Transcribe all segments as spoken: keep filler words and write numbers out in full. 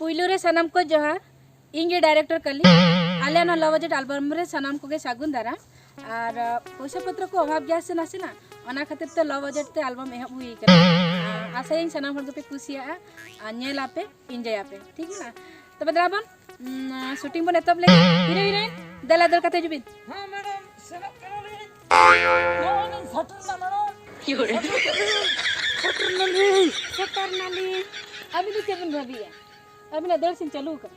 ᱯᱩᱭᱞᱩ ᱨᱮ ᱥᱟᱱᱟᱢ ᱠᱚ ᱡᱚᱦᱟᱨ᱾ ᱤᱧ ᱜᱮ ᱰᱟᱭᱨᱮᱠᱴᱚᱨ ᱠᱟᱞᱤ᱾ ᱟᱞᱮ ᱱᱚᱣᱟ ᱞᱚ ᱵᱟᱡᱮᱴ ᱟᱞᱵᱟᱢ ᱨᱮ ᱥᱟᱱᱟᱢ ᱠᱚᱜᱮ ᱥᱟᱹᱜᱩᱱ ᱫᱟᱨᱟᱢ᱾ ᱟᱨ ᱯᱚᱭᱥᱟ ᱯᱚᱛᱨᱚ ᱠᱚ ᱚᱵᱷᱟᱵ ᱜᱮᱭᱟ ᱥᱮ ᱱᱟᱥᱮᱱᱟᱜ, ᱚᱱᱟ ᱠᱷᱟᱹᱛᱤᱨ ᱛᱮ ᱞᱚ ᱵᱟᱡᱮᱴ ᱛᱮ ᱟᱞᱵᱟᱢ ᱮᱦᱚᱵ ᱦᱩᱭ ᱠᱟᱱᱟ᱾ ᱟᱨ ᱟᱥᱟᱭᱟᱹᱧ ᱥᱟᱱᱟᱢ ᱦᱚᱲ ᱜᱮᱯᱮ ᱠᱩᱥᱤᱭᱟᱜᱼᱟ ᱟᱨ ᱧᱮᱞ ᱟᱯᱮ, ᱤᱱᱡᱚᱭ ᱟᱯᱮ, ᱴᱷᱤᱠ ᱢᱮᱱᱟᱜᱼᱟ? ᱛᱚᱵᱮ ᱫᱮᱞᱟ ᱵᱚᱱ ᱥᱩᱴᱤᱝ ᱵᱚᱱ ᱮᱛᱚᱦᱚᱵ ᱞᱮᱜᱮ᱾ ᱦᱤᱨᱳ ᱦᱤᱨᱳᱭᱤᱱ, ᱫᱮᱞᱟ ᱫᱟᱹᱲ ᱠᱟᱛᱮ ᱦᱤᱡᱩᱜ ᱵᱤᱱ᱾ ᱦᱮᱸ ᱢᱮᱰᱟᱢ, ᱥᱮᱱᱚᱜ ᱠᱟᱱᱟᱞᱤᱧ᱾ ᱱᱚᱜᱼᱚᱭ ᱞᱤᱧ ᱥᱮᱴᱮᱨ ᱮᱱᱟ ᱢᱮᱰᱟᱢ᱾ ᱥᱮᱴᱮᱨ ᱱᱟᱞᱤᱧ᱾ ᱥᱮᱴᱮᱨ ᱱᱟᱞᱤᱧ᱾ ᱟᱹᱵᱤᱱ ᱫᱚ ᱪᱮᱫ ᱵᱤᱱ ᱵᱷᱟᱹᱵᱤᱭᱟ? ᱟᱹᱵᱤᱱᱟᱜ ᱫᱟᱹᱲ ᱥᱤᱱ ᱪᱟᱹᱞᱩ ᱟᱠᱟᱱᱟ᱾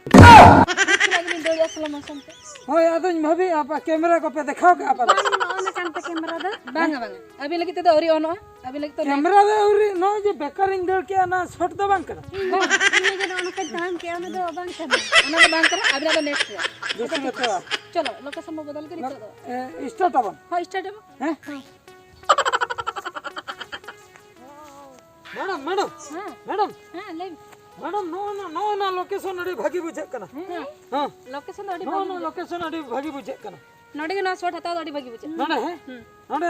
ᱱᱤᱛ ᱠᱷᱚᱱᱟᱜ ᱜᱮᱵᱤᱱ ᱫᱟᱹᱲᱮᱜᱼᱟ slow motion ᱛᱮ᱾ ᱦᱳᱭ, ᱟᱫᱚᱧ ᱵᱷᱟᱹᱵᱤᱭᱮᱫᱼᱟ, ᱟᱯᱮ ᱠᱮᱢᱮᱨᱟ ᱠᱚᱯᱮ ᱫᱮᱠᱷᱟᱣ ᱠᱮᱫᱼᱟ ᱯᱟᱞᱮ? ᱵᱟᱝ, ᱱᱚᱜᱼᱚ ᱱᱚᱝᱠᱟᱱ ᱛᱮ ᱠᱮᱢᱮᱨᱟ ᱫᱚ᱾ ᱵᱟᱝᱟ, ᱵᱟᱝᱟ᱾ ᱟᱹᱵᱤᱱ ᱞᱟᱹᱜᱤᱫ ᱛᱮᱫᱚ ᱟᱹᱣᱨᱤ ᱚᱱᱚᱜᱼᱟ᱾ ᱟᱹᱵᱤᱱ ᱞᱟᱹᱜᱤᱫ ᱛᱚ next᱾ ᱠᱮᱢᱮᱨᱟ ᱫᱚ ᱟᱹᱣᱨᱤ, ᱱᱚᱜᱼᱚᱭ ᱡᱮ ᱵᱮᱠᱟᱨᱤᱧ ᱫᱟᱹᱲ ᱠᱮᱜᱼᱟ, ᱚᱱᱟ ᱥᱚᱴ ᱫᱚ ᱵᱟᱝ ᱠᱟᱱᱟ? ᱵᱟᱝ, ᱤᱧ ᱞᱟᱹᱭ ᱡᱮ ᱱᱚᱜᱼᱚ ᱱᱚᱝᱠᱟᱧ ᱛᱟᱲᱟᱢ ᱠᱮᱜᱼᱟ, ᱚᱱᱟ ᱫᱚ ᱵᱟᱝ ᱠᱟᱱᱟ᱾ ᱚᱱᱟ ᱫᱚ ᱵᱟᱝ ᱠᱟᱱᱟ, ᱟᱹᱵᱤᱱᱟᱜ ᱫᱚ ᱱᱮᱠᱥᱴ ᱨᱮ᱾ ᱫᱩᱥᱨᱟ ᱛᱚ᱾ ᱪᱚᱞᱚ, ᱞᱳᱠᱮᱥᱚᱱ ᱵᱚ ᱵᱚᱫᱚᱞ ᱞᱮᱜᱮ ᱱᱤᱛᱚᱜ ᱫᱚ᱾ ᱮ, start ᱟᱵᱚᱱ᱾ ᱦᱳᱭ, start ᱟᱵᱚᱱ᱾ ᱦᱮᱸ? ᱦᱮᱸ᱾ ᱢᱮᱰᱟᱢ, ᱢᱮᱰᱟᱢ, ᱦᱮᱸ᱾ ᱢᱮᱰᱟᱢ, ᱦᱮᱸ, ᱞᱟᱹᱭ ᱢᱮ᱾ ᱢᱮᱰᱟᱢ, ᱱᱚᱜᱼᱚ ᱱᱟ, ᱱᱚᱜᱼᱚ ᱱᱟ ᱞᱳᱠᱮᱥᱚᱱ ᱟᱹᱰᱤ ᱵᱷᱟᱹᱜᱤ ᱵᱩᱡᱷᱟᱹᱜ ᱠᱟᱱᱟ᱾ ᱦᱮᱸ᱾ ᱦᱮᱸ᱾ ᱞᱳᱠᱮᱥᱚᱱ ᱫᱚ ᱟᱹᱰᱤ ᱱᱚᱜᱼᱚ ᱵᱷᱟᱹᱜᱤ ᱱᱟ ᱵᱩᱡᱷᱟᱹᱜ ᱞᱳᱠᱮᱥᱚᱱ ᱟᱹᱰᱤ ᱵᱷᱟᱹᱜᱤ ᱵᱩᱡᱷᱟᱹᱜ ᱠᱟᱱᱟ᱾ ᱱᱚᱰᱮ ᱜᱮ ᱱᱚᱣᱟ ᱥᱚᱴ ᱦᱟᱛᱟᱣ ᱫᱚ ᱟᱹᱰᱤ ᱵᱷᱟᱹᱜᱤ ᱵᱩᱡᱷᱟᱹᱜ ᱠᱟᱱᱟ᱾ ᱱᱚᱰᱮ, ᱦᱮᱸ? ᱦᱩᱸ᱾ ᱱᱚᱰᱮ,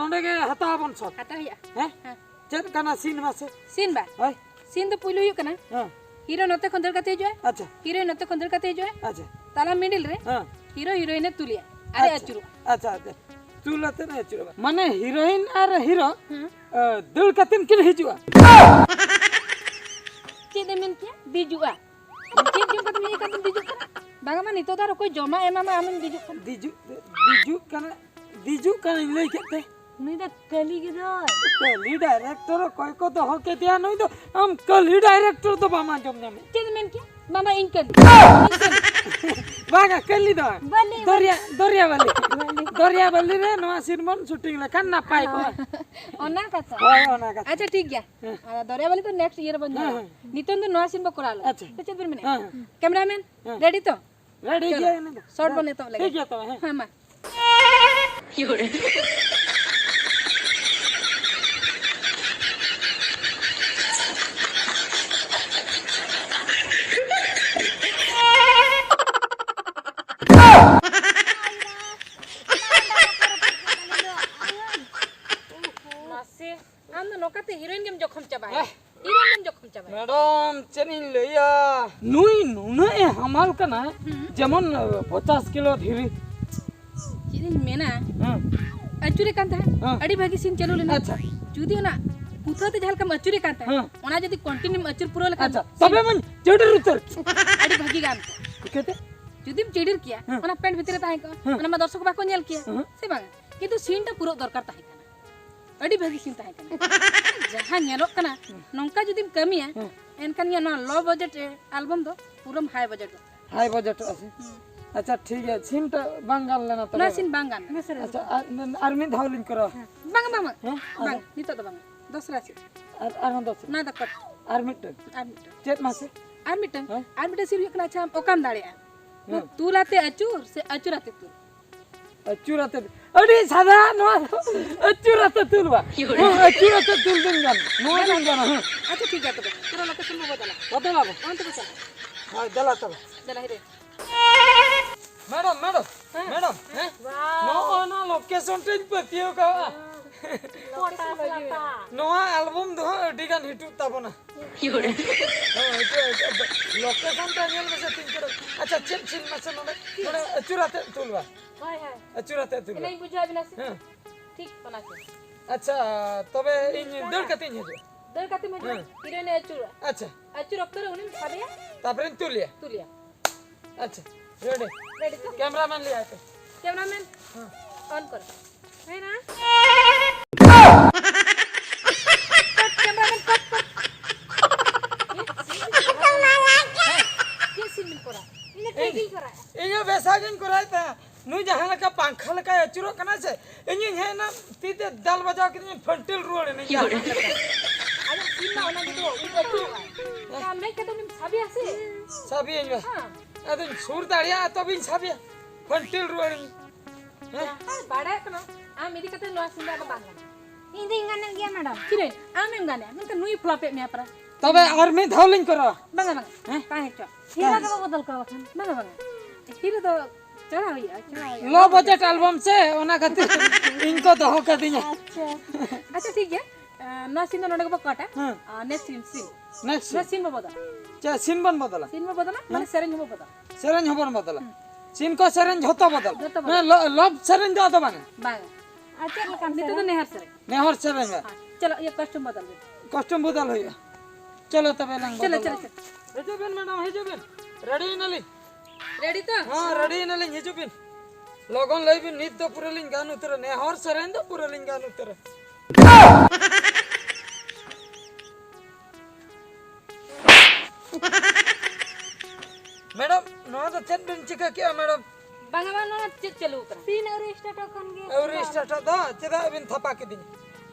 ᱱᱚᱰᱮ ᱜᱮ ᱦᱟᱛᱟᱣ ᱟᱵᱚᱱ ᱥᱚᱴ᱾ ᱦᱟᱛᱟᱣ ᱦᱩᱭᱩᱜᱼᱟ᱾ ᱦᱮᱸ? ᱦᱮᱸ᱾ ᱪᱮᱫ ᱠᱟᱱᱟ ᱥᱤᱱ ᱢᱟᱥᱮ? ᱥᱤᱱ ᱵᱟ? ᱦᱳᱭ᱾ ᱥᱤᱱ ᱫᱚ ᱯᱩᱭᱞᱩ ᱦᱩᱭᱩᱜ ᱠᱟᱱᱟ, ᱦᱮᱸ᱾ ᱦᱤᱨᱳ ᱱᱚᱛᱮ ᱠᱷᱚᱱ ᱫᱟᱹᱲ ᱠᱟᱛᱮ ᱦᱤᱡᱩᱜᱼᱟᱭ᱾ ᱟᱪᱪᱷᱟ᱾ ᱦᱤᱨᱳᱭᱤᱱ ᱱᱚᱛᱮ ᱠᱷᱚᱱ ᱫᱟᱹᱲ ᱠᱟᱛᱮ ᱦᱤᱡᱩᱜᱼᱟᱭ᱾ ᱟᱪᱪᱷᱟ᱾ ᱛᱟᱞᱟ ᱢᱤᱰᱤᱞ ᱨᱮ ᱦᱮᱸ᱾ ᱦᱤᱨᱳ ᱦᱤᱨᱳᱭᱤᱱ ᱮ ᱛᱩᱞᱮᱭᱟ᱾ ᱟᱨᱮ ᱟᱪᱪᱷᱟ᱾ ᱟᱹᱪᱩᱨᱚᱜᱼᱟ᱾ ᱟᱪᱪᱷᱟ, ᱟᱪᱪᱷᱟ᱾ ᱛᱩᱞ ᱟᱛᱮ ᱮ ᱟᱹᱪᱩᱨᱚᱜᱼᱟ᱾ ᱢᱟᱱᱮ ᱦᱤᱨᱳᱭᱤᱱ ᱟᱨ ᱦᱤᱨᱳ, ᱦᱮᱸ᱾ ᱮ, ᱫᱟᱹᱲ ᱠᱟᱛᱮᱱ ᱠᱤᱱ ᱦᱤᱡᱩᱜᱼᱟ᱾ ᱪᱮᱫ ᱮ ᱢᱮᱱ ᱠᱮᱭᱟ? ᱫᱤᱡᱩᱜᱼᱟ᱾ ᱪᱮᱫ ᱡᱚᱢ ᱠᱟᱛᱮᱢ ᱤᱭᱟᱹ ᱠᱟᱛᱮᱢ ᱫᱤᱡᱩᱜ ᱠᱟᱱᱟ? ᱵᱟᱝᱟ ᱢᱟ, ᱱᱤᱛᱚᱜ ᱫᱚ ᱟᱨ ᱚᱠᱚᱭ ᱡᱚᱢᱟᱜ ᱮ ᱮᱢᱟᱢᱟ, ᱟᱢᱮᱢ ᱫᱤᱡᱩᱜ ᱠᱟᱱᱟ? ᱫᱤᱡᱩᱜ, ᱫᱤᱡᱩᱜ ᱠᱟᱱᱟ, ᱫᱤᱡᱩᱜ ᱠᱟᱱᱟᱧ ᱞᱟᱹᱭ ᱠᱮᱫ ᱛᱮ᱾ ᱱᱩᱭ ᱫᱚ ᱠᱟᱹᱞᱤ ᱜᱤᱫᱽᱨᱟᱹ᱾ ᱠᱟᱹᱞᱤ ᱰᱟᱭᱨᱮᱠᱴᱚᱨ ᱚᱠᱚᱭ ᱠᱚ ᱫᱚᱦᱚ ᱠᱮᱫᱮᱭᱟ ᱱᱩᱭ ᱫᱚ? ᱟᱢ ᱠᱟᱹᱞᱤ ᱰᱟᱭᱨᱮᱠᱴᱚᱨ ᱫᱚ ᱵᱟᱢ ᱟᱸᱡᱚᱢ ᱧᱟᱢᱮᱫ᱾ ᱪᱮᱫ ᱮᱢ ᱢᱮᱱ ᱠᱮᱫᱟ? ᱢᱟᱢᱟ, ᱤᱧ ᱠᱟᱹᱞᱤ᱾ ᱵᱟᱝᱟ, ᱠᱟᱹᱞᱤ ᱫᱚ ᱵᱟᱝ᱾ ᱵᱟᱹᱞᱤ, ᱫᱚᱨᱭᱟ, ᱫᱚᱨᱭᱟ ᱵᱟᱹᱞᱤ᱾ ᱵᱟᱹᱞᱤ᱾ ᱫᱚᱨᱭᱟ ᱵᱟᱹᱞᱤ ᱨᱮ ᱱᱚᱣᱟ ᱥᱤᱱ ᱵᱚᱱ ᱥᱩᱴᱤᱝ ᱞᱮᱠᱷᱟᱱ ᱱᱟᱯᱟᱭ ᱠᱚᱜᱼᱟ᱾ ᱚᱱᱟ ᱠᱟᱛᱷᱟ᱾ ᱦᱳᱭ, ᱚᱱᱟ ᱠᱟᱛᱷᱟ᱾ ᱟᱪᱪᱷᱟ, ᱴᱷᱤᱠ ᱜᱮᱭᱟ᱾ ᱦᱮᱸ᱾ ᱟᱨ ᱫᱚᱨᱭᱟ ᱵᱟᱹᱞᱤ ᱫᱚ ᱱᱮᱠᱥᱴ ᱤᱭᱟᱹ ᱨᱮᱵᱚᱱ ᱦᱮᱸ, ᱧᱮᱞᱟ᱾ ᱦᱮᱸ᱾ ᱱᱤᱛᱚᱝ ᱫᱚ ᱱᱚᱣᱟ ᱥᱤᱱ ᱵᱚ ᱠᱚᱨᱟᱣ ᱞᱮᱜᱮ᱾ ᱟᱪᱪᱷᱟ᱾ ᱥᱮ ᱪᱮᱫ ᱵᱮᱱ ᱢᱮᱱᱮᱫᱼᱟ? ᱦᱮᱸ, ᱦᱮᱸ᱾ ᱠᱮᱢᱮᱨᱟᱢᱮᱱ, ᱦᱮᱸ᱾ ᱨᱮᱰᱤ ᱛᱚ? ᱨᱮᱰᱤ ᱪᱚᱞᱚ, ᱜᱮᱭᱟ ᱤᱱᱟᱹ ᱫᱚ᱾ ᱥᱚᱴ ᱵᱚᱱ ᱮᱛᱚᱦᱚᱵ ᱞᱮᱜᱮ᱾ ᱴᱷᱤᱠ ᱜᱮᱭᱟ ᱛᱚᱵᱮ, ᱦᱮᱸ᱾ ᱦᱮᱸ, ᱢᱟ᱾ ᱢᱟᱥᱮ, ᱟᱢ ᱫᱚ ᱱᱚᱝᱠᱟᱛᱮ ᱦᱤᱨᱳᱭᱤᱱ ᱜᱮᱢ ᱡᱚᱠᱷᱚᱢ ᱪᱟᱵᱟᱭᱟ᱾ ᱦᱮᱸ᱾ ᱦᱤᱨᱳᱭᱤᱱ ᱡᱚᱠᱷᱚᱱ ᱪᱟᱵᱟᱭᱟ᱾ ᱢᱮᱰᱟᱢ, ᱪᱮᱫ ᱤᱧ ᱞᱟᱹᱭᱟ? ᱱᱩᱭ ᱱᱩᱱᱟᱹᱜ ᱮ ᱦᱟᱢᱟᱞ ᱠᱟᱱᱟ, ᱦᱩᱸ᱾ ᱡᱮᱢᱚᱱ ᱯᱚᱪᱟᱥ ᱠᱤᱞᱳ ᱫᱷᱤᱨᱤ᱾ ᱪᱮᱫ ᱤᱧ ᱢᱮᱱᱟ? ᱦᱮᱸ᱾ ᱟᱹᱪᱩᱨᱮ ᱠᱟᱱ ᱛᱟᱦᱮᱸᱫ, ᱦᱮᱸ᱾ ᱟᱹᱰᱤ ᱵᱷᱟᱹᱜᱤ ᱥᱤᱱ ᱪᱟᱹᱞᱩ ᱞᱮᱱᱟ᱾ ᱟᱪᱪᱷᱟ᱾ ᱡᱩᱫᱤ ᱚᱱᱟ ᱯᱩᱛᱷᱟᱹ ᱛᱮ ᱡᱟᱦᱟᱸ ᱞᱮᱠᱟᱢ ᱟᱹᱪᱩᱨᱮ ᱠᱟᱱ ᱛᱟᱦᱮᱸᱫ, ᱦᱮᱸ᱾ ᱚᱱᱟ ᱡᱩᱫᱤ continue ᱮᱢ ᱟᱹᱪᱩᱨ ᱯᱩᱨᱟᱹᱣ ᱞᱮᱠᱷᱟᱱ ᱟᱪᱪᱷᱟ, ᱛᱚᱵᱮ ᱢᱟᱧ ᱪᱟᱹᱰᱤᱨ ᱩᱛᱟᱹᱨ᱾ ᱟᱹᱰᱤ ᱵᱷᱟᱹᱜᱤ ᱜᱟᱱ᱾ ᱪᱤᱠᱟᱹᱛᱮ? ᱡᱩᱫᱤᱢ ᱪᱤᱰᱤᱨ ᱠᱮᱭᱟ, ᱦᱮᱸ᱾ ᱚᱱᱟ ᱯᱮᱱᱴ ᱵᱷᱤᱛᱤᱨ ᱨᱮ ᱛᱟᱦᱮᱸ ᱠᱚᱜᱼᱟ, ᱦᱮᱸ᱾ ᱚᱱᱟ ᱢᱟ ᱫᱚᱨᱥᱚᱠ ᱵᱟᱠᱚ ᱧᱮᱞ ᱠᱮᱭᱟ, ᱦᱮᱸ᱾ ᱥᱮ ᱵᱟᱝ? ᱠᱤᱱᱛᱩ ᱥᱤᱱ ᱴᱟ ᱯᱩᱨᱟᱹ ᱫᱚᱨᱠᱟᱨ ᱛᱟᱦᱮᱸ ᱠᱟᱱᱟ᱾ ᱟᱹᱰᱤ ᱵᱷᱟᱹᱜᱤ ᱥᱤᱱ ᱛᱟᱦᱮᱸ ᱠᱟᱱᱟ᱾ ᱡᱟᱦᱟᱸ ᱧᱮᱞᱚᱜ ᱠᱟᱱᱟ, ᱱᱚᱝᱠᱟ ᱡᱩᱫᱤᱢ ᱠᱟᱹᱢᱤᱭᱟ, ᱦᱮᱸ᱾ ᱮᱱᱠᱷᱟᱱ ᱜᱮ ᱱᱚᱣᱟ low budget album ᱫᱚ ᱯᱩᱨᱟᱹᱢ high budget ᱜᱚᱫ ᱠᱟᱜᱼᱟ᱾ High budget ᱚᱜᱼᱟ ᱥᱮ? ᱦᱩᱸ᱾ ᱟᱪᱪᱷᱟ, ᱴᱷᱤᱠ ᱜᱮᱭᱟ, ᱥᱤᱱ ᱴᱟ ᱵᱟᱝ ᱜᱟᱱ ᱞᱮᱱᱟ ᱛᱚᱵᱮ᱾ ᱱᱚᱣᱟ ᱥᱤᱱ ᱵᱟᱝ ᱜᱟᱱ ᱞᱮᱱᱟ᱾ ᱟᱪᱪᱷᱟ, ᱟᱨ, ᱟᱨ ᱢᱤᱫ ᱫᱷᱟᱣ ᱞᱤᱧ ᱠᱚᱨᱟᱣᱟ᱾ ᱦᱮᱸ᱾ ᱵᱟᱝ, ᱵᱟᱝ, ᱵᱟᱝ᱾ ᱦᱮᱸ? ᱟᱨ? ᱵᱟᱝ, ᱱᱤᱛᱚᱜ ᱫᱚ ᱵᱟᱝ᱾ ᱫᱚᱥᱨᱟ ᱥᱤᱱ᱾ ᱟᱨ, ᱟᱨᱦᱚᱸ ᱫᱚᱥᱨᱟ᱾ ᱱᱚᱣᱟ ᱫᱚ ᱠᱚᱴ᱾ ᱟᱨ ᱢᱤᱫᱴᱟᱝ᱾ ᱟᱨ ᱢᱤᱫᱴᱟᱝ᱾ ᱪᱮᱫ ᱢᱟᱥᱮ? ᱟᱨ ᱢᱤᱫᱴᱟᱝ᱾ ᱦᱮᱸ? ᱟᱨ ᱢᱤᱫᱴᱟᱝ ᱥᱤᱱ ᱦᱩᱭᱩᱜ ᱠᱟᱱᱟ, ᱟᱪᱪᱷᱟ, ᱟᱢ ᱚᱠᱟᱢ ᱫᱟᱲᱮᱭᱟᱜᱼᱟ? ᱦᱮᱸ᱾ ᱛᱩᱞ ᱟᱛᱮ ᱟᱹᱪᱩᱨ ᱥᱮ ᱟᱹᱪᱩᱨ ᱟᱛᱮ ᱛᱩᱞ? ᱟᱹᱪᱩᱨ ᱟᱛᱮ, ᱟᱹᱰᱤ ᱥᱟᱫᱟ ᱱᱚᱣᱟ ᱫᱚ᱾ ᱟᱹᱪᱩᱨ ᱟᱛᱮ ᱛᱩᱞ ᱵᱟ᱾ ᱦᱮᱸ, ᱟᱹᱪᱩᱨ ᱟᱛᱮ ᱛᱩᱞ ᱵᱤᱱ ᱜᱟᱱ᱾ ᱱᱚᱣᱟ ᱵᱤᱱ ᱜᱟᱱᱟ, ᱦᱮᱸ᱾ ᱟᱪᱪᱷᱟ, ᱴᱷᱤᱠ ᱜᱮᱭᱟ ᱛᱚᱵᱮ᱾ ᱪᱚᱞᱚ, location ᱵᱚ ᱵᱚᱫᱚᱞᱟ᱾ ᱵᱚᱫᱚᱞᱟ ᱵᱚ᱾ ᱚᱱᱛᱮ ᱵᱚ ᱪᱟᱞᱟᱜᱼᱟ᱾ ᱦᱳᱭ, ᱫᱮᱞᱟ ᱛᱚᱵᱮ᱾ ᱫᱮᱞᱟ, ᱦᱤᱨᱮ᱾ ᱢᱮᱰᱟᱢ, ᱢᱮᱰᱟᱢ, ᱦᱮᱸ᱾ ᱢᱮᱰᱟᱢ, ᱦᱮᱸ? ᱵᱟᱦ᱾ ᱱᱚᱜᱼᱚ ᱱᱟ location ᱴᱷᱮᱱ ᱯᱟᱹᱛᱭᱟᱹᱣ ᱠᱟᱜᱼᱟ᱾ ᱦᱮᱸ᱾ Location ᱞᱟᱛᱟ᱾ ᱱᱚᱣᱟ album ᱫᱚ ᱦᱟᱸᱜ ᱟᱹᱰᱤ ᱜᱟᱱ ᱦᱤᱴᱩᱜ ᱛᱟᱵᱚᱱᱟ᱾ ᱦᱳᱭ, ᱦᱤᱴᱩᱜ, ᱦᱤᱴᱩᱜ᱾ Location ᱴᱟ ᱧᱮᱞ ᱢᱮᱥᱮ ᱛᱤᱱ ᱪᱚᱨᱚᱠ᱾ ᱟᱪᱪᱷᱟ, ᱪᱮᱫ ᱥᱤᱱ ᱢᱟᱥᱮ ᱱᱚᱰᱮ? ᱱᱚᱰᱮ ᱟᱹᱪᱩᱨ ᱟᱛᱮ ᱛᱩᱞ ᱵᱟ᱾ ᱦᱳᱭ, ᱦᱳᱭ᱾ ᱟᱹᱪᱩᱨ ᱟᱛᱮ ᱛᱩᱞ ᱵᱟ᱾ ᱮᱱᱮᱡ ᱵᱩᱡᱷᱟᱹᱣ ᱵᱤᱱᱟ ᱥᱮ? ᱦᱮᱸ᱾ ᱴᱷᱤᱠ ᱚᱱᱟ ᱜᱮ᱾ ᱟᱪᱪᱷᱟ, ᱛᱚᱵᱮ ᱤᱧ ᱫᱟᱹᱲ ᱠᱟᱛᱮᱧ ᱦᱤᱡᱩᱜᱼᱟ᱾ ᱫᱟᱹᱲ ᱠᱟᱛᱮᱢ ᱦᱤᱡᱩᱜᱼᱟ? ᱦᱮᱸ᱾ ᱦᱤᱨᱳᱭᱤᱱ ᱮ ᱟᱹᱪᱩᱨᱚᱜᱼᱟ᱾ ᱟᱪᱪᱷᱟ᱾ ᱟᱹᱪᱩᱨ ᱚᱠᱛᱚ ᱨᱮ ᱩᱱᱤᱢ ᱥᱟᱵᱮᱭᱟ᱾ ᱛᱟᱯᱚᱨᱮᱧ ᱛᱩᱞᱮᱭᱟ᱾ ᱛᱩᱞᱮᱭᱟ᱾ ᱟᱪᱪᱷᱟ, ready᱾ Ready ᱛᱚ? Cameraman ᱞᱟᱹᱭᱟᱭ ᱯᱮ᱾ Cameraman, ᱦᱮᱸ᱾ On ᱠᱚᱨ᱾ ᱦᱩᱭᱱᱟ? Cut, cameraman, cut, cut. ᱪᱮᱫ scene ᱵᱤᱱ ᱠᱚᱨᱟᱣᱟ? ᱤᱧ ᱫᱚ ᱴᱷᱤᱠ ᱜᱤᱧ ᱠᱚᱨᱟᱣᱟ᱾ ᱤᱧ ᱦᱚᱸ ᱵᱮᱥᱟ ᱜᱤᱧ ᱠᱚᱨᱟᱣᱮᱫ ᱛᱟᱦᱮᱸᱫ᱾ ᱱᱩᱭ ᱡᱟᱦᱟᱸ ᱞᱮᱠᱟ ᱯᱟᱝᱠᱷᱟ ᱞᱮᱠᱟᱭ ᱟᱹᱪᱩᱨᱚᱜ ᱠᱟᱱᱟ ᱥᱮ, ᱤᱧᱤᱧ ᱦᱮᱡ ᱮᱱᱟ, ᱛᱤ ᱛᱮ ᱫᱟᱞ ᱵᱟᱡᱟᱣ ᱠᱤᱫᱤᱧ, ᱯᱷᱟᱹᱱᱴᱤᱞ ᱨᱩᱣᱟᱹᱲ ᱮᱱᱟᱹᱧ᱾ ᱟᱫᱚ ᱥᱤᱱ ᱢᱟ ᱚᱱᱟ ᱜᱮᱛᱚ, ᱩᱱᱤ ᱟᱹᱪᱩᱨᱚᱜᱼᱟᱭ᱾ ᱟᱢ ᱦᱮᱡ ᱠᱟᱛᱮ ᱩᱱᱤᱢ ᱥᱟᱵᱮᱭᱟ ᱥᱮ? ᱥᱟᱵᱮᱭᱟᱹᱧ ᱵᱟ᱾ ᱦᱮᱸ᱾ ᱟᱫᱚᱧ ᱥᱩᱨ ᱫᱟᱲᱮᱭᱟᱜᱼᱟ ᱛᱚᱵᱮᱧ ᱥᱟᱵᱮᱭᱟ, ᱯᱷᱟᱹᱱᱴᱤᱞ ᱨᱩᱣᱟᱹᱲᱤᱧ᱾ ᱦᱮᱸ? ᱡᱟᱦᱟᱸᱭ ᱵᱟᱲᱟᱭ ᱠᱟᱱᱟ, ᱟᱢ ᱤᱫᱤ ᱠᱟᱛᱮ ᱱᱚᱣᱟ ᱥᱤᱱ ᱫᱚ ᱟᱫᱚ ᱵᱟᱝ ᱜᱟᱱᱚᱜᱼᱟ᱾ ᱤᱧ ᱫᱚᱧ ᱜᱟᱱᱮᱫ ᱜᱮᱭᱟ, ᱢᱮᱰᱟᱢ᱾ ᱪᱮᱫ ᱨᱮ? ᱟᱢᱮᱢ ᱜᱟᱱᱮᱫᱼᱟ, ᱢᱮᱱᱠᱷᱟᱱ ᱱᱩᱭ ᱯᱷᱞᱚᱯᱮᱫ ᱢᱮᱭᱟ ᱯᱟᱨᱟ᱾ ᱛᱚᱵᱮ ᱟᱨ ᱢᱤᱫ ᱫᱷᱟᱣ ᱞᱤᱧ ᱠᱚᱨᱟᱣᱟ᱾ ᱵᱟᱝᱟ, ᱵᱟᱝᱟ᱾ ᱦᱮᱸ? ᱛᱟᱦᱮᱸ ᱦᱚᱪᱚ᱾ ᱦᱤᱨᱳ ᱜᱮᱵᱚ ᱵᱚᱫᱚᱞ ᱠᱚᱣᱟ ᱵᱟᱠᱷᱟᱱ᱾ ᱵᱟᱝᱟ, ᱵᱟᱝᱟ᱾ ᱦᱤᱨᱳ ᱫᱚ ᱪᱟᱞᱟᱣ ᱦᱩᱭᱩᱜᱼᱟ, ᱪᱟᱞᱟᱣ ᱦᱩᱭᱩᱜᱼᱟ᱾ Low budget album ᱥᱮ, ᱚᱱᱟ ᱠᱷᱟᱹᱛᱤᱨ ᱤᱧ ᱠᱚ ᱫᱚᱦᱚ ᱠᱟᱹᱫᱤᱧᱟ᱾ ᱟᱪᱪᱷᱟ᱾ ᱟᱪᱪᱷᱟ, ᱴᱷᱤᱠ ᱜᱮᱭᱟ᱾ ᱮ, ᱱᱚᱣᱟ ᱥᱤᱱ ᱫᱚ ᱱᱚᱰᱮ ᱜᱮᱵᱚ ᱠᱟᱴᱟ᱾ ᱦᱮᱸ᱾ ᱟᱨ next ᱥᱤᱱ, ᱥᱤᱱ᱾ Next ᱱᱚᱣᱟ scene᱾ ᱥᱤᱱ ᱵᱚ ᱵᱚᱫᱚᱞᱟ᱾ ᱪᱮᱫ scene ᱵᱚᱱ ᱵᱚᱫᱚᱞᱟ? ᱥᱤᱱ ᱵᱚ ᱵᱚᱫᱚᱞᱟ, ᱦᱮᱸ᱾ ᱢᱟᱱᱮ ᱥᱮᱨᱮᱧ ᱦᱚᱸᱵᱚ ᱵᱚᱫᱚᱞᱟ᱾ ᱥᱮᱨᱮᱧ ᱦᱚᱸᱵᱚᱱ ᱵᱚᱫᱚᱞᱟ᱾ ᱦᱩᱸ᱾ ᱥᱤᱱ ᱠᱚ ᱥᱮᱨᱮᱧ ᱡᱷᱚᱛᱚ ᱵᱚᱫᱚᱞ᱾ ᱡᱷᱚᱛᱚ ᱵᱚᱫᱚᱞ᱾ ᱢᱟᱱᱮ ᱞᱚ-, love ᱥᱮᱨᱮᱧ ᱫᱚ ᱟᱫᱚ ᱵᱟᱝᱟ᱾ ᱵᱟᱝᱟ᱾ ᱟᱨ ᱪᱮᱫ ᱞᱮᱠᱟᱱ ᱱᱤᱛᱚᱜ ᱫᱚ ᱥᱮᱨᱮᱧ? ᱱᱮᱦᱚᱨ ᱥᱮᱨᱮᱧ᱾ ᱱᱮᱦᱚᱨ ᱥᱮᱨᱮᱧ ᱢᱮ᱾ ᱦᱮᱸ, ᱪᱚᱞᱚ, ᱤᱭᱟᱹ costume ᱵᱚᱫᱚᱞ ᱵᱤᱱ᱾ Costume ᱵᱚᱫᱚᱞ ᱦᱩᱭᱩᱜᱼᱟ᱾ ᱪᱚᱞᱚ ᱛᱚᱵᱮ ᱞᱟᱝ ᱪᱚᱞᱚ, ᱵᱚᱫᱚᱞᱟ᱾ ᱪᱚᱞᱚ, ᱪᱚᱞᱚ᱾ ᱦᱤᱡᱩᱜ ᱵᱤᱱ madam, ᱦᱤᱡᱩᱜ ᱵᱤᱱ᱾ Ready ᱮᱱᱟᱞᱤᱧ᱾ Ready ᱛᱚ? ᱦᱮᱸ, ready ᱮᱱᱟᱞᱤᱧ, ᱦᱤᱡᱩᱜ ᱵᱤᱱ᱾ ᱞᱚᱜᱚᱱ ᱞᱟᱹᱭ ᱵᱤᱱ, ᱱᱤᱛ ᱫᱚ ᱯᱩᱨᱟᱹ ᱞᱤᱧ ᱜᱟᱱ ᱩᱛᱟᱹᱨᱟ᱾ ᱱᱮᱦᱚᱨ ᱥᱮᱨᱮᱧ ᱫᱚ ᱯᱩᱨᱟᱹ ᱞᱤᱧ ᱜᱟᱱ ᱩᱛᱟᱹᱨᱟ᱾ Madam, ᱱᱚᱣᱟ ᱫᱚ ᱪᱮᱫ ᱵᱤᱱ ᱪᱤᱠᱟᱹ ᱠᱮᱜᱼᱟ madam? ᱵᱟᱝᱟ, ᱵᱟᱝ, ᱱᱚᱣᱟ ᱪᱮᱫ ᱪᱟᱹᱞᱩ ᱟᱠᱟᱱᱟ? ᱥᱤᱱ ᱟᱹᱣᱨᱤ startᱚᱜ ᱠᱷᱚᱱ ᱜᱮ᱾ ᱟᱹᱣᱨᱤ startᱚᱜ ᱫᱚ, ᱪᱮᱫᱟᱜ ᱵᱤᱱ ᱛᱷᱟᱯᱟ ᱠᱤᱫᱤᱧᱟ?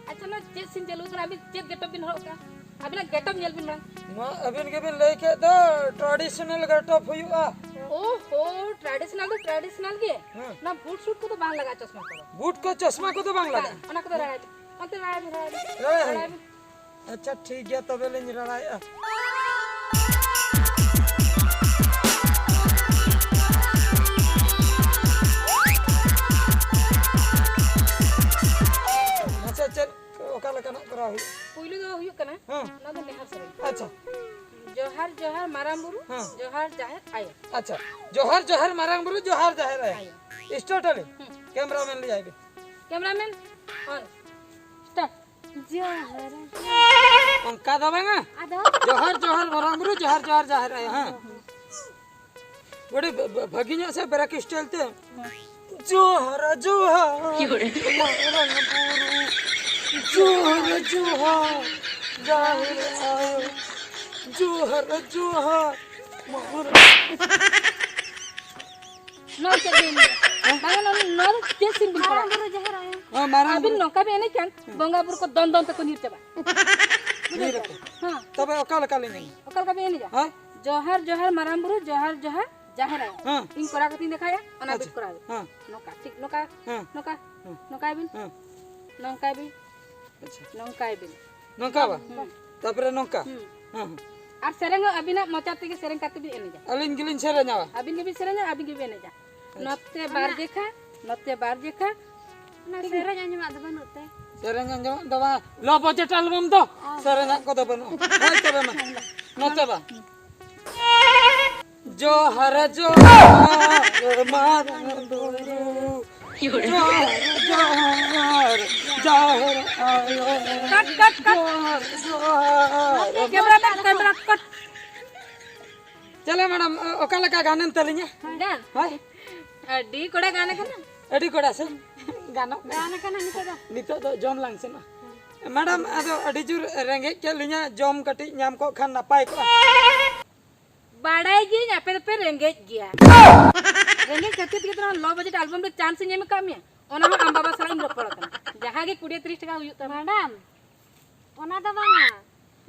ᱟᱪᱪᱷᱟ, ᱱᱚᱣᱟ ᱪᱮᱫ ᱥᱤᱱ ᱪᱟᱹᱞᱩ ᱟᱠᱟᱱᱟ? ᱟᱹᱵᱤᱱ ᱪᱮᱫ getup ᱵᱤᱱ ᱦᱚᱨᱚᱜ ᱠᱟᱜᱼᱟ? ᱟᱹᱵᱤᱱᱟᱜ getup ᱧᱮᱞ ᱵᱤᱱ ᱢᱟᱲᱟᱝ᱾ ᱱᱚᱣᱟ ᱟᱹᱵᱤᱱ ᱜᱮᱵᱤᱱ ᱞᱟᱹᱭ ᱠᱮᱫ ᱫᱚ traditional getup ᱦᱩᱭᱩᱜᱼᱟ᱾ ᱳᱦᱳ, traditional ᱫᱚ traditional ᱜᱮ᱾ ᱦᱮᱸ᱾ ᱱᱚᱣᱟ boot suit ᱠᱚᱫᱚ ᱵᱟᱝ ᱞᱟᱜᱟᱜᱼᱟ, ᱪᱚᱥᱢᱟ ᱠᱚᱫᱚ᱾ Boot ᱠᱚ ᱪᱚᱥᱢᱟ ᱠᱚᱫᱚ ᱵᱟᱝ ᱞᱟᱜᱟᱜᱼᱟ? ᱵᱟᱝ, ᱚᱱᱟ ᱠᱚᱫᱚ ᱨᱟᱲᱟᱭ ᱵᱤᱱ᱾ ᱚᱱᱛᱮ ᱨᱟᱲᱟᱭ ᱵᱤᱱ, ᱨᱟᱲᱟᱭ ᱵᱤᱱ᱾ ᱨᱟᱲᱟᱭ ᱨᱟᱲᱟᱭ ᱦᱩᱭᱩᱜᱼᱟ᱾ ᱵᱤᱱ᱾ ᱟᱪᱪᱷᱟ, ᱴᱷᱤᱠ ᱜᱮᱭᱟ, ᱛᱚᱵᱮ ᱞᱤᱧ ᱨᱟᱲᱟᱭᱮᱜᱼᱟ᱾ ᱢᱟᱥᱮ ᱪᱮᱫ, ᱚᱠᱟ ᱞᱮᱠᱟᱱᱟᱜ ᱠᱚᱨᱟᱣ ᱦᱩᱭᱩᱜᱼᱟ? ᱯᱩᱭᱞᱩ ᱫᱚ ᱦᱩᱭᱩᱜ ᱠᱟᱱᱟ, ᱦᱮᱸ᱾ ᱚᱱᱟ ᱫᱚ ᱱᱮᱦᱚᱨ ᱥᱮᱨᱮᱧ᱾ ᱟᱪᱪᱷᱟ᱾ ᱡᱚᱦᱟᱨ, ᱡᱚᱦᱟᱨ, ᱢᱟᱨᱟᱝ ᱵᱩᱨᱩ, ᱦᱮᱸ᱾ ᱡᱚᱦᱟᱨ, ᱡᱟᱦᱮᱨ ᱟᱭᱳ᱾ ᱟᱪᱪᱷᱟ, ᱡᱚᱦᱟᱨ, ᱡᱚᱦᱟᱨ, ᱢᱟᱨᱟᱝ ᱵᱩᱨᱩ, ᱡᱚᱦᱟᱨ, ᱡᱟᱦᱮᱨ ᱟᱭᱳ᱾ ᱟᱭᱳ᱾ Start ᱟᱹᱞᱤᱧ᱾ ᱦᱩᱸ᱾ Cameraman ᱞᱟᱹᱭᱟᱭ ᱵᱤᱱ᱾ Cameraman, on. Start. ᱡᱚᱦᱟᱨ᱾ ᱚᱱᱠᱟ ᱫᱚ ᱵᱟᱝᱟ᱾ ᱟᱫᱚ? ᱡᱚᱦᱟᱨ, ᱡᱚᱦᱟᱨ, ᱢᱟᱨᱟᱝ ᱵᱩᱨᱩ, ᱡᱚᱦᱟᱨ, ᱡᱚᱦᱟᱨ, ᱡᱟᱦᱮᱨ ᱟᱭᱳ, ᱦᱮᱸ᱾ ᱟᱹᱰᱤ ᱵᱷᱟ-, ᱵᱷᱟ-, ᱵᱷᱟᱹᱜᱤ ᱧᱚᱜ ᱥᱮ break style ᱛᱮ᱾ ᱡᱚᱦᱟᱨ, ᱡᱚᱦᱟᱨ, ᱢᱟᱨᱟᱝ ᱵᱩᱨᱩ, ᱡᱚᱦᱟᱨ, ᱡᱚᱦᱟᱨ, ᱡᱟᱦᱮᱨ ᱟᱭᱳ, ᱡᱚᱦᱟᱨ, ᱡᱚᱦᱟᱨ, ᱢᱟᱨᱟᱝ ᱱᱚᱣᱟ ᱪᱮᱫ ᱵᱤᱱ ᱮᱱᱮᱡᱟ? ᱦᱮᱸ? ᱵᱟᱝᱟ, ᱱᱚᱣᱟ, ᱱᱚᱣᱟ ᱫᱚ ᱪᱮᱫ ᱥᱤᱱ ᱵᱤᱱ ᱠᱚᱨᱟᱣ? ᱢᱟᱨᱟᱝ ᱵᱩᱨᱩ ᱡᱟᱦᱮᱨ ᱟᱭᱳ᱾ ᱦᱮᱸ, ᱢᱟᱨᱟᱝ ᱟᱹᱵᱤᱱ ᱵᱩᱨᱩ᱾ ᱱᱚᱝᱠᱟ ᱵᱤᱱ ᱮᱱᱮᱡ ᱠᱷᱟᱱ, ᱦᱮᱸ᱾ ᱵᱚᱸᱜᱟ ᱵᱩᱨᱩ ᱠᱚ ᱫᱚᱱ ᱫᱚᱱ ᱛᱮᱠᱚ ᱧᱤᱨ ᱪᱟᱵᱟᱜᱼᱟ᱾ ᱵᱩᱡᱷᱟᱹᱣ ᱧᱤᱨ ᱠᱮᱫᱟ ᱟᱠᱚ᱾ ᱵᱤᱱ? ᱦᱮᱸ᱾ ᱛᱚᱵᱮ ᱚᱠᱟ ᱞᱮᱠᱟ ᱞᱤᱧ ᱮᱱᱮᱡᱟ? ᱚᱠᱟ ᱞᱮᱠᱟ ᱵᱤᱱ ᱮᱱᱮᱡᱟ? ᱦᱮᱸ? ᱡᱚᱦᱟᱨ, ᱡᱚᱦᱟᱨ, ᱢᱟᱨᱟᱝ ᱵᱩᱨᱩ, ᱡᱚᱦᱟᱨ, ᱡᱚᱦᱟᱨ, ᱡᱟᱦᱮᱨ ᱟᱭᱳ᱾ ᱦᱮᱸ᱾ ᱤᱧ ᱠᱚᱨᱟᱣ ᱠᱟᱛᱮᱧ ᱫᱮᱠᱷᱟᱭᱟ, ᱚᱱᱟ ᱵᱤᱱ ᱟᱪᱪᱷᱟ᱾ ᱠᱚᱨᱟᱣ ᱵᱤᱱ᱾ ᱦᱮᱸ᱾ ᱱᱚᱝᱠᱟ, ᱴᱷᱤᱠ, ᱱᱚᱝᱠᱟ, ᱦᱮᱸ᱾ ᱱᱚᱝᱠᱟ, ᱦᱮᱸ᱾ ᱱᱚᱝᱠᱟᱭ ᱵᱤᱱ, ᱦᱮᱸ᱾ ᱱᱚᱝᱠᱟᱭ ᱵᱤᱱ, ᱟᱪᱪᱷᱟ᱾ ᱱᱚᱝᱠᱟᱭ ᱵᱤᱱ᱾ ᱱᱚᱝᱠᱟ ᱵᱟ? ᱦᱩᱸ᱾ ᱛᱟᱯᱚᱨᱮ ᱱᱚᱝᱠᱟ? ᱦᱩᱸ᱾ ᱦᱮᱸ, ᱦᱮᱸ᱾ ᱟᱨ ᱥᱮᱨᱮᱧ ᱦᱚᱸ ᱟᱹᱵᱤᱱᱟᱜ ᱢᱚᱪᱟ ᱛᱮᱜᱮ ᱥᱮᱨᱮᱧ ᱠᱟᱛᱮ ᱵᱤᱱ ᱮᱱᱮᱡᱟ᱾ ᱟᱹᱞᱤᱧ ᱜᱮᱞᱤᱧ ᱥᱮᱨᱮᱧᱟ? ᱟᱹᱵᱤᱱ ᱜᱮᱵᱤᱱ ᱥᱮᱨᱮᱧᱟ, ᱟᱹᱵᱤᱱ ᱜᱮᱵᱤᱱ ᱮᱱᱮᱡᱟ᱾ ᱟᱪᱪᱷᱟ᱾ ᱱᱚᱛᱮ ᱵᱟᱨ ᱚᱱᱟ ᱡᱮᱠᱷᱟ, ᱱᱚᱛᱮ ᱵᱟᱨ ᱡᱮᱠᱷᱟ᱾ ᱚᱱᱟ ᱴᱷᱤᱠ ᱜᱮᱭᱟ᱾ ᱥᱮᱨᱮᱧ ᱟᱸᱡᱚᱢᱟᱜ ᱫᱚ ᱵᱟᱹᱱᱩᱜ ᱛᱮ᱾ ᱥᱮᱨᱮᱧ ᱟᱸᱡᱚᱢᱟᱜ ᱫᱚ ᱵᱟᱝ, ᱞᱳ ᱵᱟᱡᱮᱴ ᱟᱞᱵᱟᱢ ᱫᱚ ᱥᱮᱨᱮᱧᱟᱜ ᱠᱚᱫᱚ ᱵᱟᱹᱱᱩᱜᱼᱟ᱾ ᱦᱳᱭ ᱛᱚᱵᱮ ᱢᱟ, ᱱᱚᱛᱮ ᱵᱟ᱾ ᱡᱚᱦᱟᱨ ᱡᱚᱦᱟᱨ ᱢᱟᱨᱟᱝ ᱵᱩᱨᱩ, ᱡᱚᱦᱟᱨ ᱡᱚᱦᱟᱨ ᱡᱟᱦᱮᱨ ᱟᱭᱳ, ᱠᱟᱴ, ᱠᱟᱴ, ᱠᱟᱴ᱾ ᱡᱚᱦᱟᱨ ᱡᱚᱦᱟᱨ᱾ ᱠᱮᱢᱨᱟ ᱢᱮᱱ, ᱠᱮᱢᱨᱟ ᱠᱟᱴ᱾ ᱪᱮᱞᱮ ᱢᱮᱰᱟᱢ, ᱚᱠᱟ ᱞᱮᱠᱟ ᱜᱟᱱᱮᱱ ᱛᱟᱹᱞᱤᱧᱟ? ᱜᱟᱱ? ᱦᱳᱭ᱾ ᱟᱹᱰᱤ ᱠᱚᱲᱟ ᱜᱟᱱ ᱟᱠᱟᱱᱟ᱾ ᱟᱹᱰᱤ ᱠᱚᱲᱟ ᱥᱮ? ᱜᱟᱱᱚᱜ ᱠᱟᱱᱟ᱾ ᱜᱟᱱ ᱟᱠᱟᱱᱟ ᱱᱤᱛᱚᱜ ᱫᱚ᱾ ᱱᱤᱛᱚᱜ ᱫᱚ ᱡᱚᱢ ᱞᱟᱝ ᱥᱮᱱᱚᱜᱼᱟ᱾ ᱢᱮᱰᱟᱢ, ᱟᱫᱚ ᱟᱹᱰᱤ ᱡᱳᱨ ᱨᱮᱸᱜᱮᱡ ᱠᱮᱫ ᱞᱤᱧᱟ, ᱡᱚᱢ ᱠᱟᱹᱴᱤᱡ ᱧᱟᱢ ᱠᱚᱜ ᱠᱷᱟᱱ ᱱᱟᱯᱟᱭ ᱠᱚᱜᱼᱟ᱾ ᱵᱟᱲᱟᱭ ᱜᱤᱭᱟᱹᱧ ᱟᱯᱮ ᱫᱚᱯᱮ ᱨᱮᱸᱜᱮᱡ ᱜᱮᱭᱟ᱾ ᱨᱮᱸᱜᱮᱡ ᱠᱷᱟᱹᱛᱤᱨ ᱛᱮᱜᱮ ᱛᱚ ᱱᱚᱣᱟ ᱞᱚ ᱵᱟᱡᱮᱴ ᱟᱞᱵᱟᱢ ᱨᱮ ᱪᱟᱱᱥ ᱤᱧ ᱮᱢ ᱟᱠᱟᱫ ᱢᱮᱭᱟ᱾ ᱚᱱᱟ ᱦᱚᱸ ᱟᱢ ᱵᱟᱵᱟ ᱥᱟᱞᱟᱜ ᱤᱧ ᱨᱚᱯᱚᱲ ᱠᱟᱱᱟ᱾ ᱡᱟᱦᱟᱸ ᱜᱮ ᱠᱩᱲᱤ ᱛᱤᱨᱤᱥ ᱴᱟᱠᱟ ᱦᱩᱭᱩᱜ ᱛᱟᱢᱟ᱾ ᱢᱮᱰᱟᱢ, ᱚᱱᱟ ᱫᱚ ᱵᱟᱝᱟ,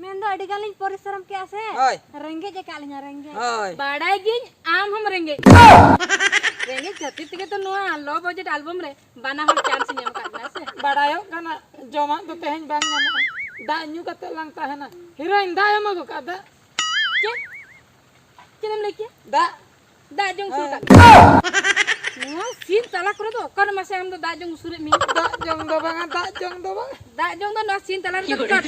ᱢᱮᱱᱫᱚ ᱟᱹᱰᱤ ᱜᱟᱱ ᱞᱤᱧ ᱯᱚᱨᱤᱥᱨᱚᱢ ᱠᱮᱜᱼᱟ ᱥᱮ᱾ ᱦᱳᱭ᱾ ᱨᱮᱸᱜᱮᱡ ᱟᱠᱟᱫ ᱞᱤᱧᱟ, ᱨᱮᱸᱜᱮᱡ᱾ ᱦᱳᱭ᱾ ᱵᱟᱲᱟᱭ ᱜᱤᱧ ᱟᱢ ᱦᱚᱢ ᱨᱮᱸᱜᱮᱡ᱾ ᱨᱮᱸᱜᱮᱡ ᱠᱷᱟᱹᱛᱤᱨ ᱛᱮᱜᱮ ᱛᱚ ᱱᱚᱣᱟ ᱞᱚ ᱵᱟᱡᱮᱴ ᱟᱞᱵᱟᱢ ᱨᱮ ᱵᱟᱱᱟ ᱦᱚᱲ ᱪᱟᱱᱥ ᱤᱧ ᱮᱢ ᱟᱠᱟᱫ ᱵᱤᱱᱟ ᱥᱮ᱾ ᱵᱟᱲᱟᱭᱚᱜ ᱠᱟᱱᱟ, ᱡᱚᱢᱟᱜ ᱫᱚ ᱛᱮᱦᱮᱧ ᱵᱟᱝ ᱧᱟᱢᱚᱜᱼᱟ᱾ ᱫᱟᱜ ᱧᱩ ᱠᱟᱛᱮ ᱞᱟᱝ ᱛᱟᱦᱮᱱᱟ᱾ ᱦᱤᱨᱳᱭᱤᱱ, ᱫᱟᱜ ᱮᱢ ᱟᱹᱜᱩ ᱠᱟᱜ? ᱫᱟᱜ᱾ ᱪᱮᱫ? ᱪᱮᱫ ᱮᱢ ᱞᱟᱹᱭ ᱠᱮᱭᱟ? ᱫᱟᱜ᱾ ᱫᱟᱜ ᱡᱚᱝ ᱥᱩᱨ ᱦᱮᱸ᱾ ᱠᱟᱜ ᱢᱮ᱾ ᱱᱚᱣᱟ ᱥᱤᱱ ᱛᱟᱞᱟ ᱠᱚᱨᱮ ᱫᱚ ᱚᱠᱟᱨᱮ ᱢᱟᱥᱮ ᱟᱢ ᱫᱚ ᱫᱟᱜ ᱡᱚᱝ ᱩᱥᱩᱨᱮᱫ ᱢᱮᱭᱟ? ᱫᱟᱜ ᱡᱚᱝ ᱫᱚ ᱵᱟᱝᱟ, ᱫᱟᱜ ᱡᱚᱝ ᱫᱚ ᱵᱟᱝ᱾ ᱫᱟᱜ ᱡᱚᱝ ᱫᱚ ᱱᱚᱣᱟ ᱥᱤᱱ ᱛᱟᱞᱟ ᱨᱮᱫᱚ ᱠᱟᱴ᱾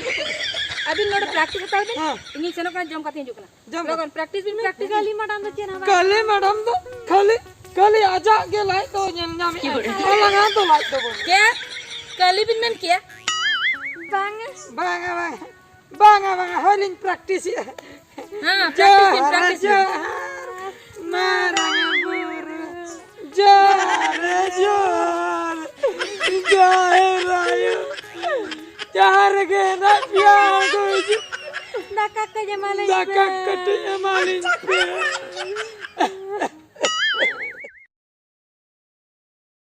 ᱟᱹᱵᱤᱱ ᱱᱚᱰᱮ ᱯᱨᱮᱠᱴᱤᱥ ᱦᱟᱛᱟᱣ ᱵᱤᱱ᱾ ᱦᱮᱸ᱾ ᱤᱧᱤᱧ ᱥᱮᱱᱚᱜ ᱠᱟᱱᱟ, ᱡᱚᱢ ᱠᱟᱛᱮ ᱦᱤᱡᱩᱜ ᱠᱟᱱᱟ᱾ ᱡᱚᱢ ᱞᱚᱜᱚᱱ ᱯᱨᱮᱠᱴᱤᱥ ᱵᱤᱱ, ᱯᱨᱮᱠᱴᱤᱥ᱾ ᱠᱟᱹᱞᱤ ᱢᱮᱰᱟᱢ ᱫᱚ ᱪᱮᱫ ᱦᱚᱸ ᱵᱟᱝ᱾ ᱠᱟᱹᱞᱤ ᱢᱮᱰᱟᱢ ᱫᱚ ᱠᱷᱟᱹᱞᱤ, ᱠᱷᱟᱹᱞᱤ ᱟᱡᱟᱜ ᱜᱮ ᱞᱟᱡ ᱫᱚ ᱧᱮᱞ ᱧᱟᱢᱮᱫᱼᱟ᱾ ᱟᱞᱟᱝᱟᱜ ᱫᱚ ᱞᱟᱡ ᱫᱚ ᱵᱟᱹᱱᱩᱜ᱾ ᱪᱮᱫ? ᱠᱟᱹᱞᱤ ᱵᱤᱱ ᱢᱮᱱ ᱠᱮᱭᱟ? ᱵᱟᱝᱟ᱾ ᱵᱟᱝᱟ, ᱵᱟᱝᱟ᱾ ᱵᱟᱝᱟ, ᱵᱟᱝᱟ, ᱦᱳᱭ ᱞᱤᱧ ᱯᱨᱮᱠᱴᱤᱥᱮᱜᱼᱟ᱾ ᱦᱮᱸ, ᱯᱨᱮᱠᱴᱤᱥ ᱵᱤᱱ, ᱡᱚᱦᱟᱨ, ᱯᱨᱮᱠᱴᱤᱥ ᱵᱤᱱ᱾ ᱡᱚᱦᱟᱨ, ᱢᱟᱨᱟᱝ ᱵᱩᱨᱩ᱾ ᱡᱚᱦᱟᱨ, ᱡᱚᱦᱟᱨ, ᱡᱟᱦᱮᱨ ᱟᱭᱳ᱾ ᱡᱟᱦᱟᱸ ᱨᱮᱜᱮ ᱦᱮᱱᱟᱜ ᱯᱮᱭᱟ, ᱟᱬᱜᱚ ᱦᱤᱡᱩᱜ᱾ ᱫᱟᱠᱟ ᱠᱟᱹᱡ ᱮᱢᱟᱞᱤᱧ ᱫᱟᱠᱟ ᱯᱮ᱾ ᱠᱟᱹᱴᱤᱡ ᱮᱢᱟᱞᱤᱧ ᱯᱮ᱾